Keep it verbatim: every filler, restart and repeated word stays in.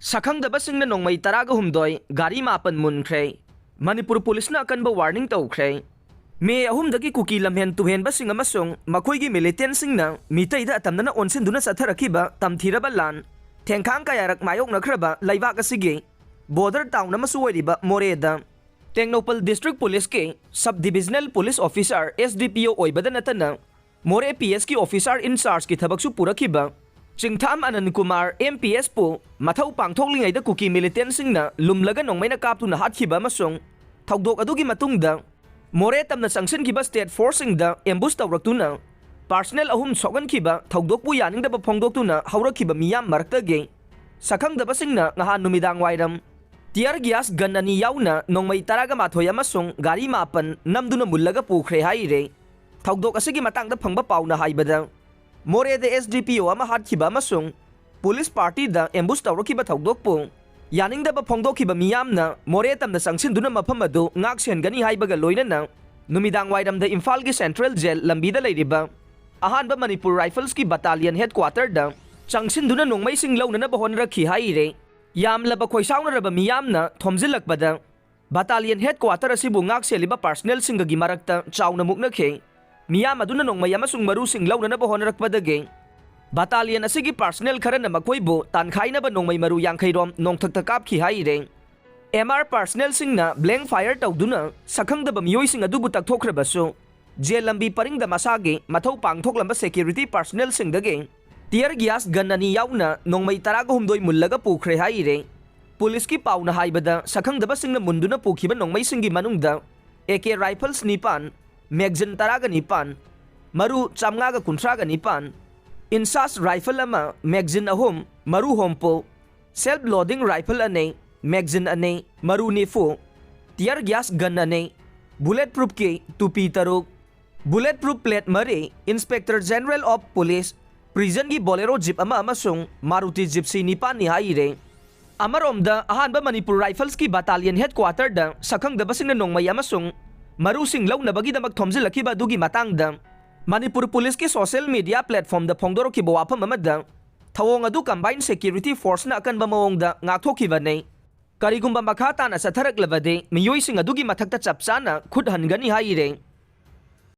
ꯁꯛꯈꯪꯗꯕꯁꯤꯡꯅ ꯅꯣꯡꯃꯩ ꯇꯔꯥꯒ ꯍꯨꯝꯗꯣꯏ, ꯒꯥꯔꯤ ꯃꯥꯄꯟ ꯃꯨꯟꯈ꯭ꯔꯦ꯫ ꯃꯅꯤꯄꯨꯔ ꯄꯨꯂꯤꯁꯅ ꯑꯀꯟꯕ ꯋꯥꯔꯅꯤꯡ ꯇꯧꯈ꯭ꯔꯦ꯫ ꯃꯦ ꯑꯍꯨꯝꯗꯒꯤ ꯀꯨꯀꯤ ꯂꯝꯍꯦꯟ ꯇꯨꯍꯦꯟꯕꯁꯤꯡ ꯑꯃꯁꯨꯡ ꯃꯈꯣꯏꯒꯤ ꯃꯤꯂꯤꯇꯦꯟꯁꯤꯡꯅ ꯃꯤꯇꯩꯗ ꯑꯇꯝꯅꯅ ꯑꯣꯟꯁꯤꯟꯗꯨꯅ ꯆꯠꯊꯔꯛꯈꯤꯕ ꯇꯝꯊꯤꯔꯕ ꯂꯥꯟ, ꯊꯦꯡꯈꯥꯡ ꯀꯌꯥꯔꯛ ꯃꯥꯌꯣꯛꯅꯈ꯭ꯔꯕ ꯂꯩꯕꯥꯛ ꯑꯁꯤꯒꯤ ꯕꯣꯔꯗꯔ ꯇꯥꯎꯟ ꯑꯃꯁꯨ ꯑꯣꯏꯔꯤꯕ ꯃꯣꯔꯦꯗ ꯇꯦꯡꯅꯧꯄꯜ ꯗꯤꯁꯇ꯭ꯔꯤꯛ ꯄꯨꯂꯤꯁꯀꯤ sub divisional police officer, S D P O, ꯑꯣꯏꯕꯗ ꯅꯠꯇꯅ ꯃꯣꯔꯦ ꯄꯤ ꯑꯦꯁꯀꯤ ꯑꯣꯐꯤꯁꯥꯔ ꯏꯟ ꯆꯥꯔꯖꯀꯤ ꯊꯕꯛꯁꯨ ꯄꯨꯔꯛꯈꯤꯕ ꯆꯤꯡꯊꯥꯝ ꯑꯅꯟ ꯀꯨꯃꯥꯔ, ꯑꯦꯝ ꯄꯤ ꯑꯦꯁꯄꯨ ꯃꯊꯧ ꯄꯥꯡꯊꯣꯛꯂꯤꯉꯩꯗ ꯀꯨꯀꯤ ꯃꯤꯂꯤꯇꯦꯟꯁꯤꯡꯅ ꯂꯨꯝꯂꯒ ꯅꯣꯡꯃꯩꯅ ꯀꯥꯞꯇꯨꯅ ꯍꯥꯠꯈꯤꯕ ꯑꯃꯁꯨꯡ ꯊꯧꯗꯣꯛ ꯑꯗꯨꯒꯤ ꯃꯇꯨꯡꯗ ꯃꯣꯔꯦ ꯇꯝꯅ ꯆꯪꯁꯤꯟꯈꯤꯕ ꯁ꯭ꯇꯦꯠ ꯐꯣꯔꯁꯁꯤꯡꯗ ꯑꯦꯝꯕꯨꯁ ꯇꯧꯔꯛꯇꯨꯅ ꯄꯥꯔꯁꯅꯦꯜ ꯑꯍꯨꯝ ꯁꯣꯛꯍꯟꯈꯤꯕ ꯊꯧꯗꯣꯛꯄꯨ ꯌꯥꯅꯤꯡꯗꯕ ꯐꯣꯡꯗꯣꯛꯇꯨꯅ ꯍꯧꯔꯛꯈꯤꯕ ꯃꯤꯌꯥꯝ ꯃꯔꯛꯇꯒꯤ ꯁꯛꯈꯪꯗꯕꯁꯤꯡꯅ ꯅꯍꯥꯟ ꯅꯨꯃꯤꯗꯥꯡ ꯋꯥꯏꯔꯝ ꯇꯤꯌꯔ ꯒ꯭ꯌꯥꯁ ꯒꯟ ꯑꯅꯤ ꯌꯥꯎꯅ ꯅꯣꯡꯃꯩ ꯇꯔꯥꯒ ꯃꯥꯊꯣꯏ ꯑꯃꯁꯨꯡ ꯒꯥꯔꯤ ꯃꯥꯄꯟ ꯅꯝꯗꯨꯅ ꯃꯨꯜꯂꯒ ꯄꯨꯈ꯭ꯔꯦ ꯍꯥꯏꯔꯦ꯫ ꯊꯧꯗꯣꯛ ꯑꯁꯤꯒꯤ ꯃꯇꯥꯡꯗ ꯐꯪꯕ ꯄꯥꯎꯅ ꯍꯥꯏꯕꯗ, ꯃꯣꯔꯦꯗ ꯑꯦꯁ ꯗꯤ ꯄꯤ ꯑꯣ ꯑꯃ ꯍꯥꯠꯈꯤꯕ ꯑꯃꯁꯨꯡ ꯄꯨꯂꯤꯁ ꯄꯥꯔꯇꯤꯗ ꯑꯦꯝꯕꯨꯁ ꯇꯧꯔꯛꯈꯤꯕ ꯊꯧꯗꯣꯛꯄꯨ ꯌꯥꯅꯤꯡꯗꯕ ꯐꯣꯡꯗꯣꯛꯈꯤꯕ ꯃꯤꯌꯥꯝꯅ ꯃꯣꯔꯦ ꯇꯝꯅ ꯆꯪꯁꯤꯟꯗꯨꯅ ꯃꯐꯝ ꯑꯗꯨ ꯉꯥꯛ ꯁꯦꯟꯒꯅꯤ ꯍꯥꯏꯕꯒ ꯂꯣꯏꯅꯅ ꯅꯨꯃꯤꯗꯥꯡ ꯋꯥꯏꯔꯝꯗ ꯏꯝꯐꯥꯜꯒꯤ ꯁꯦꯟꯇ꯭ꯔꯦꯜ ꯖꯦꯜ ꯂꯝꯕꯤꯗ ꯂꯩꯔꯤꯕ ꯑꯍꯥꯟꯕ ꯃꯅꯤꯄꯨꯔ ꯔꯥꯏꯐꯜꯁꯀꯤ ꯕꯇꯥꯂꯤꯌꯟ ꯍꯦꯗꯀ꯭ꯋꯥꯇꯔꯗ ꯆꯪꯁꯤꯟꯗꯨꯅ ꯅꯣꯡꯃꯩꯁꯤꯡ ꯂꯧꯅꯅꯕ ꯍꯣꯠꯅꯔꯛꯈꯤ ꯍꯥꯏꯔꯦ꯫ ꯌꯥꯝꯂꯕ ꯈꯣꯏꯁꯥꯎꯅꯔꯕ ꯃꯤꯌꯥꯝꯅ ꯊꯣꯝꯖꯤꯜꯂꯛꯄꯗ ꯕꯇꯥꯂꯤꯌꯟ ꯍꯦꯗꯀ꯭ꯋꯥꯇꯔ ꯑꯁꯤꯕꯨ ꯉꯥꯛ ꯁꯦꯜꯂꯤꯕ ꯄꯥꯔꯁꯅꯦꯜꯁꯤꯡꯒꯒꯤ ꯃꯔꯛꯇ ꯆꯥꯎꯅ ꯃꯨꯛꯅꯈꯤ꯫ ꯃꯤꯌꯥꯝ ꯑꯗꯨꯅ ꯅꯣꯡꯃꯩ ꯑꯃꯁꯨꯡ ꯃꯔꯨꯁꯤꯡ ꯂꯧꯅꯅꯕ ꯍꯣꯠꯅꯔꯛꯄꯗꯒꯤ ꯕꯇꯥꯂꯤꯌꯟ ꯑꯁꯤꯒꯤ ꯄꯥꯔꯁꯅꯦꯜ ꯈꯔꯅ ꯃꯈꯣꯏꯕꯨ ꯇꯥꯟꯈꯥꯏꯅꯕ ꯅꯣꯡꯃꯩ ꯃꯔꯨ ꯌꯥꯡꯈꯩ ꯔꯣꯝ ꯅꯣꯡꯊꯛꯇ ꯀꯥꯞꯈꯤ ꯍꯥꯏꯔꯦ꯫ ꯑꯦꯝ ꯑꯥꯔ ꯄꯥꯔꯁꯅꯦꯜꯁꯤꯡꯅ ꯕ꯭ꯂꯦꯡ ꯐꯥꯌꯔ ꯇꯧꯗꯨꯅ ꯁꯛꯈꯪꯗꯕ ꯃꯤꯑꯣꯏꯁꯤꯡ ꯑꯗꯨꯕꯨ ꯇꯛꯊꯣꯛꯈ꯭ꯔꯕꯁꯨ, ꯖꯦꯜ ꯂꯝꯕꯤ ꯄꯔꯤꯡꯗ ꯃꯁꯥꯒꯤ ꯃꯊꯧ ꯄꯥꯡꯊꯣꯛꯂꯝꯕ ꯁꯦꯀ꯭ꯌꯨꯔꯤꯇꯤ ꯄꯥꯔꯁꯅꯦꯜꯁꯤꯡꯗꯒꯤ ꯇꯤꯌꯔ ꯒ꯭ꯌꯥꯁ ꯒꯟ ꯑꯅꯤ ꯌꯥꯎꯅ ꯅꯣꯡꯃꯩ ꯇꯔꯥꯒ ꯍꯨꯝꯗꯣꯏ ꯃꯨꯜꯂꯒ ꯄꯨꯈ꯭ꯔꯦ ꯍꯥꯏꯔꯦ꯫ ꯄꯨꯂꯤꯁꯀꯤ ꯄꯥꯎꯅ ꯍꯥꯏꯕꯗ, ꯁꯛꯈꯪꯗꯕꯁꯤꯡꯅ ꯃꯨꯟꯗꯨꯅ ꯄꯨꯈꯤꯕ ꯅꯣꯡꯃꯩꯁꯤꯡꯒꯤ ꯃꯅꯨꯡꯗ ꯑꯦ ꯀꯦ ꯔꯥꯏꯐꯜꯁ ꯅꯤꯄꯥꯟ, ꯃꯦꯒꯖꯤꯟ ꯇꯔꯥꯒ ꯅꯤꯄꯥꯟ, ꯃꯔꯨ ꯆꯥꯝꯃꯉꯥꯒ ꯀꯨꯟꯊ꯭ꯔꯥꯒ ꯅꯤꯄꯥꯟ, ꯏꯟꯁꯥꯁ ꯔꯥꯏꯐꯜ ꯑꯃ, ꯃꯦꯒꯖꯤꯟ ꯑꯍꯨꯝ, ꯃꯔꯨ ꯍꯣꯝꯄꯨ, ꯁꯦꯜꯐ ꯂꯣꯗꯤꯡ ꯔꯥꯏꯐꯜ ꯑꯅꯤ, ꯃꯦꯒꯖꯤꯟ ꯑꯅꯤ, ꯃꯔꯨ ꯅꯤꯐꯨ, ꯇꯤꯌꯔ ꯒ꯭ꯌꯥꯁ ꯒꯟ ꯑꯅꯤ, ꯕꯨꯂꯦꯠ ꯄ꯭ꯔꯨꯐꯀꯤ ꯇꯨꯄꯤ ꯇꯔꯨꯛ, ꯕꯨꯂꯦꯠ ꯄ꯭ꯔꯨꯐ ꯄ꯭ꯂꯦꯠ ꯃꯔꯤ, ꯏꯟꯁꯄꯦꯛꯇꯔ ꯖꯦꯅꯔꯦꯜ ꯑꯣꯐ ꯄꯨꯂꯤꯁ, ꯄ꯭ꯔꯤꯖꯟꯒꯤ ꯕꯣꯂꯦꯔꯣ ꯖꯤꯞ ꯑꯃ ꯑꯃꯁꯨꯡ ꯃꯥꯔꯨꯇꯤ ꯖꯤꯞꯁꯤ ꯅꯤꯄꯥꯟꯅꯤ ꯍꯥꯏꯔꯦ꯫ ꯑꯃꯔꯣꯝꯗ, ꯑꯍꯥꯟꯕ ꯃꯅꯤꯄꯨꯔ ꯔꯥꯏꯐꯜꯁꯀꯤ ꯕꯇꯥꯂꯤꯌꯟ ꯍꯦꯗꯀ꯭ꯋꯥꯇꯔꯗ ꯁꯛꯈꯪꯗꯕꯁꯤꯡꯅ ꯅꯣꯡꯃꯩ ꯑꯃꯁꯨꯡ ꯃꯔꯨꯁꯤꯡ ꯂꯧꯅꯕꯒꯤꯗꯃꯛ ꯊꯣꯝꯖꯤꯜꯂꯛꯈꯤꯕ ꯑꯗꯨꯒꯤ ꯃꯇꯥꯡꯗ ꯃꯅꯤꯄꯨꯔ ꯄꯨꯂꯤꯁꯀꯤ ꯁꯣꯁꯤꯌꯦꯜ ꯃꯤꯗꯤꯌꯥ ꯄ꯭ꯂꯦꯠꯐꯣꯝꯗ ꯐꯣꯡꯗꯣꯔꯛꯈꯤꯕ ꯋꯥꯐꯝ ꯑꯃꯗ, ꯊꯧꯑꯣꯡ ꯑꯗꯨ combined security forceꯅ ꯑꯀꯟꯕ ꯃꯑꯣꯡꯗ ꯉꯥꯛꯊꯣꯛꯈꯤꯕꯅꯤ꯫ ꯀꯔꯤꯒꯨꯝꯕ ꯃꯈꯥ ꯇꯥꯅ ꯆꯠꯊꯔꯛꯂꯕꯗꯤ ꯃꯤꯑꯣꯏꯁꯤꯡ ꯑꯗꯨꯒꯤ ꯃꯊꯛꯇ ꯆꯞ ꯆꯥꯅ ꯈꯨꯠ ꯍꯟꯒꯅꯤ ꯍꯥꯏꯔꯤ꯫